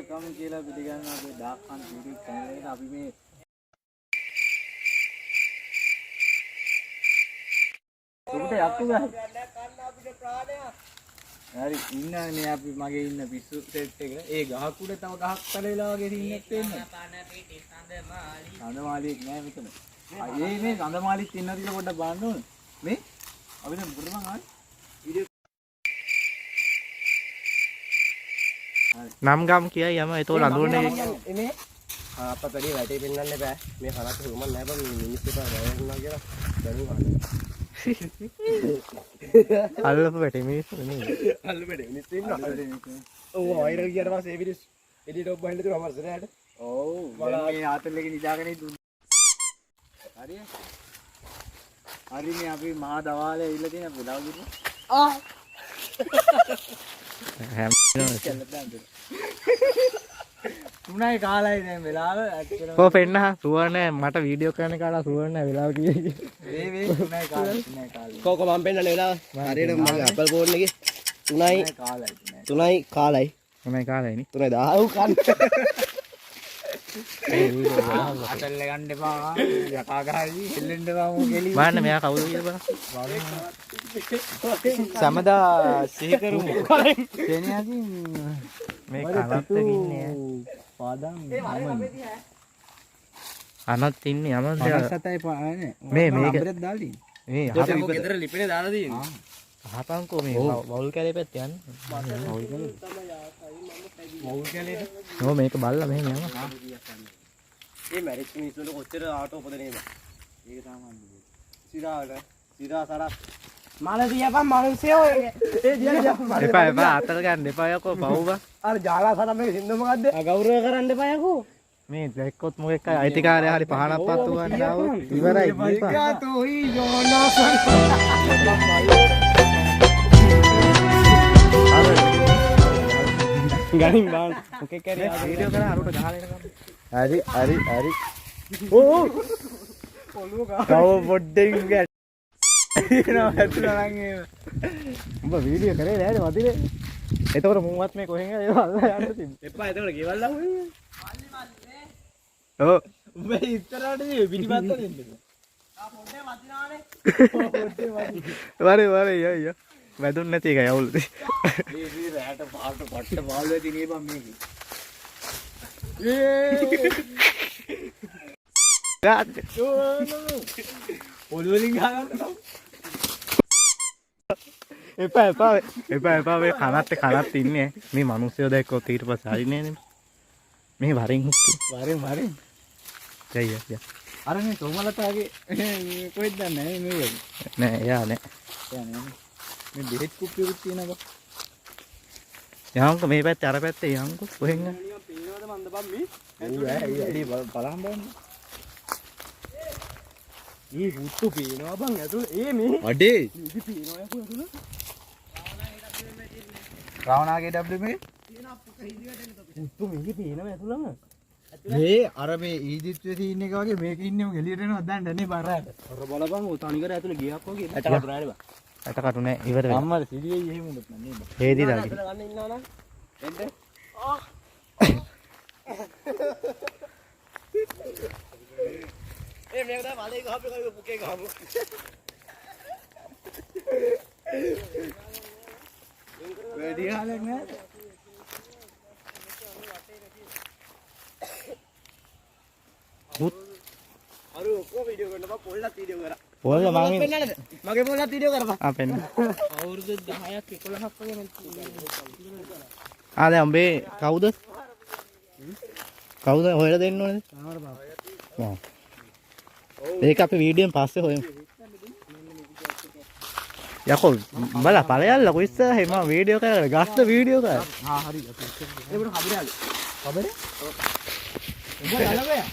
Welcome කියලා පිළිගන්න අපේ ඩාර්ක් හන්ට් YouTube channel එකට. අපි මේ උඹට යක්කු ගහයි. හරි ඉන්න මේ අපි මගේ ඉන්න පිස්සු සෙට් එක. ඒ ගහක් උඩ තව ගහක් පැලවිලා වගේ සීන් එකක් පේන්නේ. සඳමාලියෙක් නෑ මෙතන. ඒ මේ සඳමාලිත් ඉන්නවද කියලා පොඩ්ඩක් බලන්න ඕනේ. මේ අපි දැන් මොකටද මං ආවේ? නම් ගම් කියයි යම එතකොට අඳුරන එක. එනේ අප්පා වැඩි වැටේ පෙන්වන්න බෑ. මේ හරක් හුරුමන් නෑ බං, මේ මිනිස්සු එපා බය වුණා කියලා දැනුම් අහන්න. අල්ලපු වැටේ මිනිස්සු නෙමෙයි. අල්ල වැඩේ මිනිස්සු ඉන්නවා. ඔව් වෛරල් ගියාට පස්සේ ඒ පිරිස් එළියට ඔබ බහින්න තුන අමරස නෑට. ඔව් දැන් මේ ආතල් එකේ නිදාගෙන ඉන්න. හරි හරි මේ අපි මහා දවාලේ ඇවිල්ලා තියෙන වෙලාව කිව්වා. හැම තුනයි කාලයි දැන් වෙලාව ඇත්තටම. කො පෙන්නහ සුවර් නෑ, මට වීඩියෝ කරන කාලා සුවර් නෑ වෙලාව කියේ. මේ මේ තුනයි කාලයි තුනයි කාලයි. කො කො මම පෙන්නන වෙලාව. හරියට මගේ Apple phone එකේ 3යි තුනයි කාලයි තුනයි. 3යි කාලයි. තුනයි කාලයි නේ. 3යි 10 උ කන්න. ආතල් එක ගන්න එපා. යකා ගහයි හෙල්ලෙන්න එපා මෝ කෙලි. බලන්න මෙයා කවුද කියලා බලන්න. සමදා සිහි කරමු. සෙනෙහසින් මේ කනත් එක්ක ඉන්නේ ඈ. පාදම් මම අනත් ඉන්නේ අමන් 57යි නේ. මේ මේක නම්බරයක් දාලා තියෙන්නේ. මේ අහපන් ගෙදර ලිපිනේ දාලා තියෙන්නේ. අහපන්කෝ මේ වවුල් කැලේ පැත්තේ යන්න. වවුල් කැලේට. වවුල් කැලේට. ඔව් මේක බලලා මෙහෙම යමු. ඒ මැරිච් මිනිස්සුන්ට කොච්චර ආටෝ උපදනේ බං. ඒක තමයි. සිරාවට සිරා සරක් මල දියපන් මිනිස්සයෝ ඒ දිය දියපන්. එපා එපා අතර ගන්න එපා යකෝ පව් බා. අර ජාලා සරම් එක සින්දු මොකද්ද? ගෞරව කරන්න එපා යකෝ. මේ දැක්කොත් මොකෙක් හරි අයිතිකාරයා හරි පහනක් පත්තු ගන්න ආවොත් ඉවරයි දීපා. ගනින් බං මොකෙක් හරි වීඩියෝ කරා අරුට ගහලා එනකම්. හරි හරි හරි. ඕ තව පොඩ්ඩකින් ගැටෙනවා ඇතුළේ නම් එහෙම. උඹ වීඩියෝ කරේ නෑනේ මදිනේ. එතකොට මුන්වත් මේ කොහෙන් හරි ඒව අල්ලලා යන්න තිබ්බේ. එපා එතකොට ගෙවල් අහුවෙන්නේ. ඔව්. උඹ ඉස්සරහට මේ පිටිපස්ස දෙන්න. වරේ වරේ ය ය. වැදුන් නැති එකයි අවුල. මේ මේ රැට පාට පට්ට පාළුවේ තියෙන බං මේකේ. ඔළුව වලින් ගහගන්න තව. එපා එපා එපා එපා මේ කනත් කනත් ඉන්නේ. මේ මිනිස්සුયો දැක්කොත් ඊට පස්සේ හරි නෑනේ. මේ වරින් හුක්කු. වරෙන් වරෙන්. යයි යයි යයි. අර මේ සෝමලතාගේ මේ කොහෙද දන්නේ නැහැ මේ වගේ. නෑ එයා නෑ. එයා නෑ. මේ බෙහෙත් කුප්පියකුත් තියෙනවා බං. යන්කෝ මේ පැත්තේ අර පැත්තේ යන්කෝ කොහෙන් හරි. නිකන් පේනවද මන්ද බං මේ? ඌ ඈ ඒ ඇලි බලහන් බලන්න. ඊ හුත්තු පේනවා බං ඇතුළේ. ඒ මේ අඩේ ඉදි පේනවා යකෝ ඇතුළේ. රාවණාගේ W මේ හුත්තු මේකේ පේනවා ඇතුළම. මේ අර මේ ඊජිප්තුවේ සීන් එක වගේ මේක ඉන්නේ උන් එළියට එනවද දන්නේ නැහැ බරාට. අර බලපන් ඔය තනිකර ඇතුළේ ගියක් වගේ. ඇට කටු නෑනේ බං. ඇට කටු නෑ ඉවර වෙලා. අම්මා සිරියෙයි එහෙම උනත් නෑ නේද? හේදිලා ගිහින්. ඇතුළේ ගන්න ඉන්නවා නම් එන්න. ඒ මේක තමයි මලේ ගහපු එක පුකේ ගහපු. වැඩි කාලයක් නෑ. අර ඔක්කොම වීඩියෝ කරන්න බං, පොල්ලත් වීඩියෝ කරා. පොල්ල මං ඉන්නේ. පෙන්නන්නද? මගේ පොල්ලත් වීඩියෝ කරපන්. ආ පෙන්න. අවුරුදු 10ක් 11ක් වගේ මං. ආ දැන් උඹේ කවුද? කවුද හොයලා දෙන්න ඕනේද? ආ. ඒක අපි වීඩියෝෙන් පස්සේ හොයමු. යකෝ උඹලා ඵලයල්ලකෝ ඉස්සරහේ මම වීඩියෝ කරලා ගස්ස වීඩියෝ කරා. ආ හරි. ඒ බුරු කබරේ. කබරේ? උඹ ගලබයා.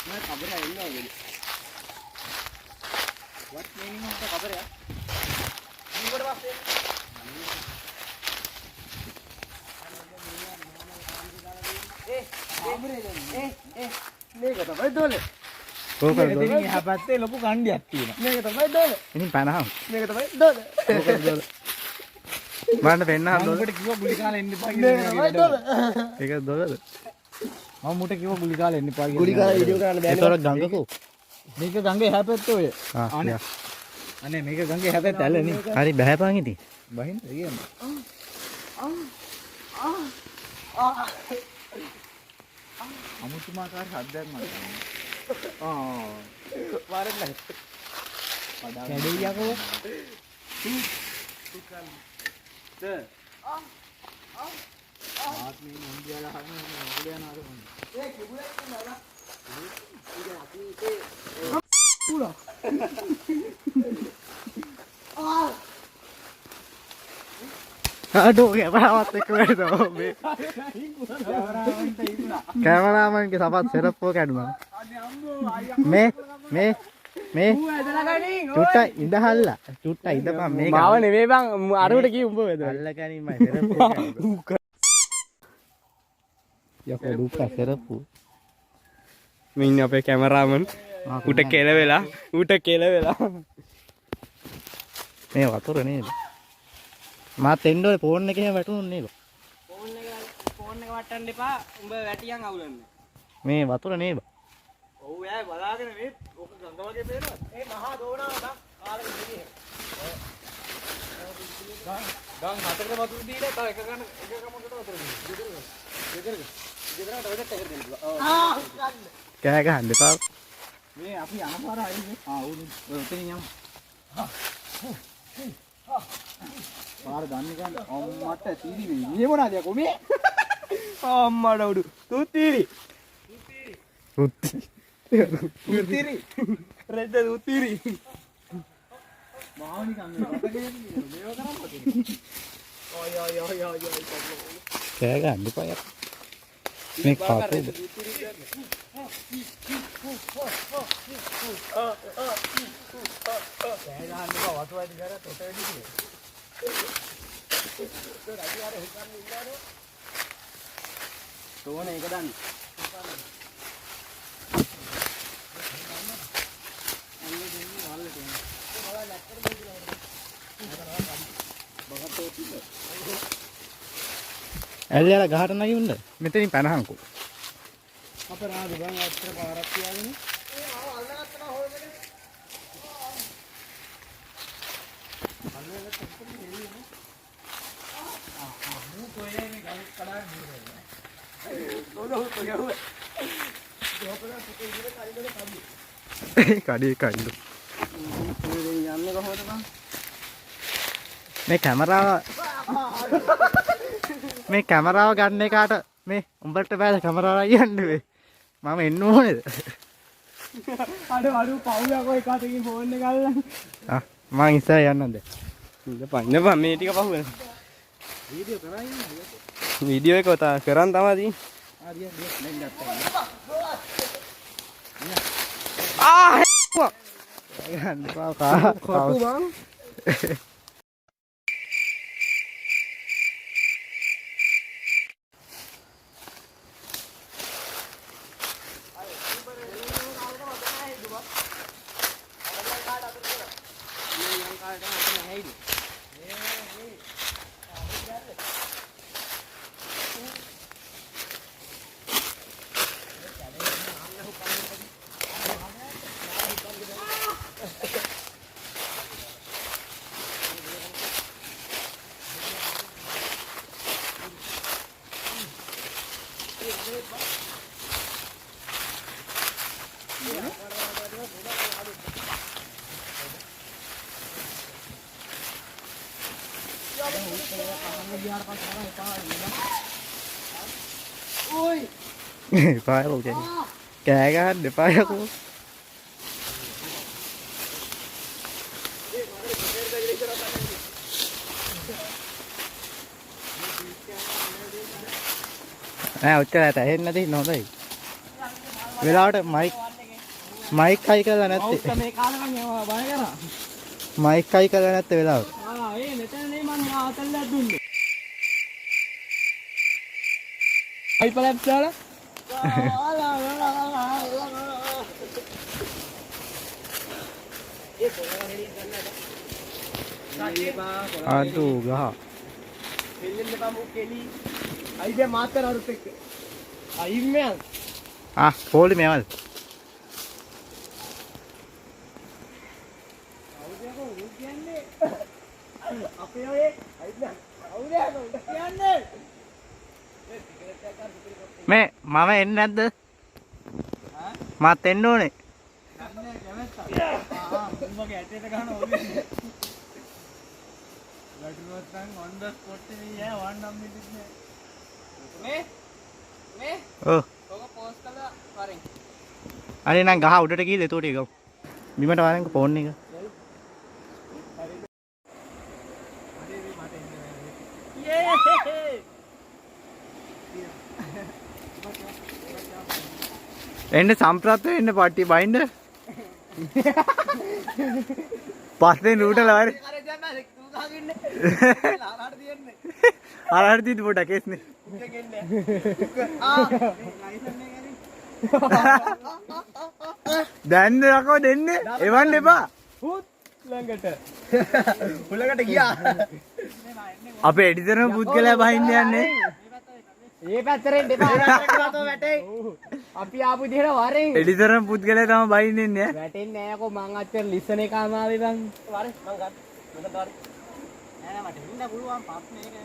නෑ කබරේ එන්නවා වෙලේ. What meaning of the කබරේ? ඊට පස්සේ ඒ ඒ මේක තමයි දොලේ. කෝකද දොල? ඉතින් එහා පැත්තේ ලොකු කණ්ඩියක් තියෙනවා. මේක තමයි දොලේ. ඉතින් පැනහම්. මේක තමයි දොලේ. කෝකද දොල? බලන්න පෙන්නහන් මම දොළ. උඹට කිව්වා ගුලි කාලා එන්න එපා කියලා. ඒක දොළද? මම උඹට කිව්වා ගුලි කාලා එන්න එපා කියලා. ගුලි කාලා වීඩියෝ කරන්න බෑනේ. ඒතර ගඟකෝ. මේක ගඟේ එහා පැත්ත ඔය. ආ අනේ. අනේ මේක ගඟේ එහා පැත්ත ඇල නේ. හරි බහැපන් ඉතින්. බහින්න කියන්නේ. අමුතුමාකාර ශබ්දයක් මට. ආ. වාරෙන්න. කැඩෙයි යකෝ. මාත් මේ මුන්දියාලා හරින මොකද යනවාද මොන්නේ. අඩෝ කැමරාවත් එක්ක වැටෙනවා මේ. කැමරාමන්ගේ සපත් සෙරප්පුව කැඩුනා. මේ මේ මේ චුට්ටයි ඉඳහල්ලා චුට්ටයි ඉඳපන් මේක. මාව නෙමෙයි බං අරුවට කිව් උඹ වැදලා. අල්ල ගැනීමයි සෙරප්පුව කැඩුනා. යකෝ දුක්ඛ සෙරප්පුව. මේ ඉන්නේ අපේ කැමරාමන්. ඌට කෙල වෙලා ඌට කෙල වෙලා. මේ වතුර නේද? මාත් එන්න ඕනේ ෆෝන් එකේ වැටුණොත් නේද? ෆෝන් එක වට්ටන්න එපා. උඹ වැටියන් අවුලන්නේ. මේ වතුර නේද? ඔව් ඈ බලාගෙන මේ ඔක ගඟ වගේ පේනවද? ඒ මහා දෝනාව බං කාලෙක දෙන්නේ. ගම් හතරට වතුර දීලා තව එක ගන්න එක ගමකට වතුර දීලා. ගෙදරක. ගෙදරට ඔය දෙකට දෙන්න පුළුවන්. කෑ ගහන්න එපා. මේ අපි යන පාර හරි නේ. ආ ඔව් නේ. ඔය ඔතනින් යමු. පාර දන්නේ ගන්න අම්මට තීරි මේ. මේ මොනවාද යකෝ මේ? අම්මට උඩු. තුත්තිරි. රුත්ති. තුත්තිරි. රෙද්ද තුත්තිරි. මාව නිකන් මේ රටේ මේව කරන් පොතේ. ඔය ඔය ඔය ඔය ඔය. කෑ ගහන්න එපා යකෝ. මේ කපුද? කෑ ගහන්න එපා වතු වැඩි කරා තොට වැඩි කියලා. තෝන ඒක දන්නේ. ඇල්ලලා ගහට නගින්න. මෙතනින් පැනහන්කෝ. අපරාධ බං අතර පාරක් තියාගෙන. කඩේ කඩු. යන්නේ කොහොමද බං? මේ කැමරාව මේ කැමරාව ගන්න එකාට මේ උඹට බෑද කැමරාව අයියන්න මේ මම එන්න ඕනේද? අඩෝ අඩෝ පව් යකෝ එක අතකින් ෆෝන් එක අල්ලන්. ආ මං ඉස්සර යන්නම් දැන්. ඉඳපන් ඉඳපන් මේ ටික පහු වෙනවා. වීඩියෝ කරා යන්නේ. වීඩියෝ එක ඔතා කරන් තමයි තියෙන්නේ. ආ දිය දිය දැන් ගත්තා. ආ ගන්න එපා කා. කොටු බං. එපා යකෝ කෑ ගහන්න එපා යකෝ. නෑ ඔච්චර ඇත ඇහෙන්නේ නැති ඉන්න හොඳයි. වෙලාවට මයික් මයික් හයි කරලා නැත්තේ. මේ කාලේ මං ඒවා බය කරා. මයික් හයි කරලා නැත්තේ වෙලාවට. ආ ඒ මෙතන නේ මං ආතල්ලක් දුන්නේ. හයිපර්ලැප්ස් දාලා. අඩෝ ගහ. දෙල්ලෙන්න එපා මූ කෙලි. අයිබේ මාත් කරන අරුත් එක්ක. අයිම්මයන්. ආ පොලි මේවල්. කවුද යකෝ ඌ කියන්නේ? අපේ ඔය අයිම්මයන්. කවුද යකෝ ඌ කියන්නේ? මේ මම එන්නේ නැද්ද? මාත් එන්න ඕනේ. යන්නේ කැමැත්ත. ආ උඹගේ ඇටේට ගහන ඔළුවේ. වැටුනොත් නම් ඔන් the spot එකේ ඈ වන් නම් මිදිත් නෑ. මේ මේ ඔව්. ඔක පෝස්ට් කළා වරෙන්. අනේ නම් ගහ උඩට ගිහලා එතකොට ගමු. බිමට වරෙන්කෝ ෆෝන් එක. යේ! එන්න සම්ප්‍රාප්ත වෙන්න පාටි බයින්ඩ. පස්සේ නූටල වරේ. අර දැන් මම තු ගහගෙන ඉන්නේ. ලාලාට තියන්නේ. අර හරි තීතු පොඩක් එස්නේ. උගෙන් එන්නේ. ආ ලයිසන් එක හරි. දැන් රකෝ දෙන්නේ එවන්න එපා. හුත් ළඟට. හුලඟට ගියා. අපේ එඩිටර්ම පුද්ගලයා බහින්න යන්නේ. ඒ පැත්තට එන්න එපා. වැටේ. අපි ආපු විදිහට වරෙන්. එඩිටර්ම පුද්ගලයා තමයි බහින්න එන්නේ ඈ. වැටෙන්නේ නෑ යකෝ මං අච්චර ලිස්සන එක අමාවේ බං. වරෙන් මං ගන්න. මට වරෙන්. නෑ නෑ මට ඉන්න පුළුවන් පප් මේක.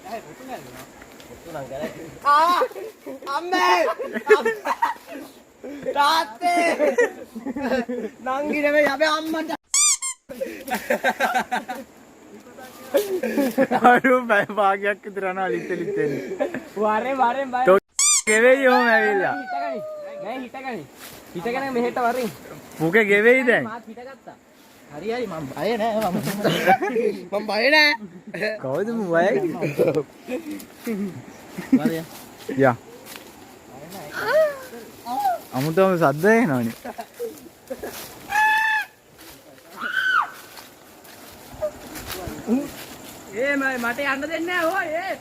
නෑ පුතු නෑ. ඔත්තු නම් කරේ. ආ අම්මේ තාත්තේ නංගි නෙමෙයි අපේ අම්මට. අරු පැය භාගයක් විතර යනවා ලිත් ලිත් එන්නේ. වරෙන් වරෙන් බය. තෝ ගෙවෙයි ඔහොම ඇවිල්ලා. හිටගනි නෑ හිටගනි හිටගෙන මෙහෙට වරෙන්. පුකේ ගෙවෙයි දැන්. මාත් හිටගත්තා. හරි හරි මම බය නෑ මම. මං බය නෑ. කවුද මු බයයි? වරෙන්. යා. අමුතුම සද්ද එනවනේ. ඒ මට යන්න දෙන්නේ නෑ ඔය ඒ.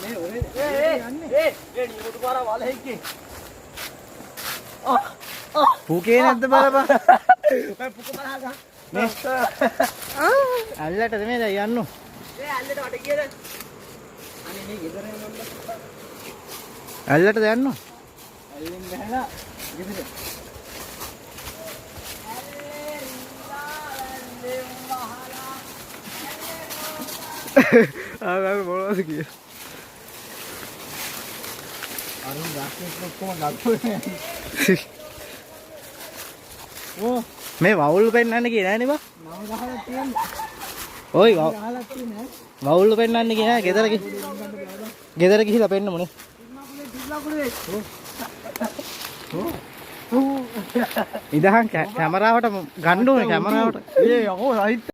මේ ඔය ඒ ඒ ඒ ඒ නිමුතු පාර වලහෙක්ගේ. පුකේ නැද්ද බලපන්. මම පුක බලහා ගහ. මේ ඇල්ලටද මේ දැන් යන්නෝ. ඒ ඇල්ලට වට ගියද? අනේ මේ ගෙදර යන්න. ඇල්ලටද යන්නෝ? ඇල්ලෙන් ගහලා ගෙදර. ආ මම මොනවද කියේ? අරුන් ගස් එක්ක ඔක්කොම ගත්තා. ඕ මේ වවුල් පෙන්නන්න කියේ නෑනේ බා. මම ගහලා තියෙන්නේ. ඔයි ගහලා තියෙන්නේ. වවුල් පෙන්නන්න කියේ නෑ ගෙදර ගිහ. ගෙදර ගිහිලා පෙන්නමුනේ. ඉදහන් කැමරාවට ගන්න ඕනේ කැමරාවට. ඒ යකෝ අයිත්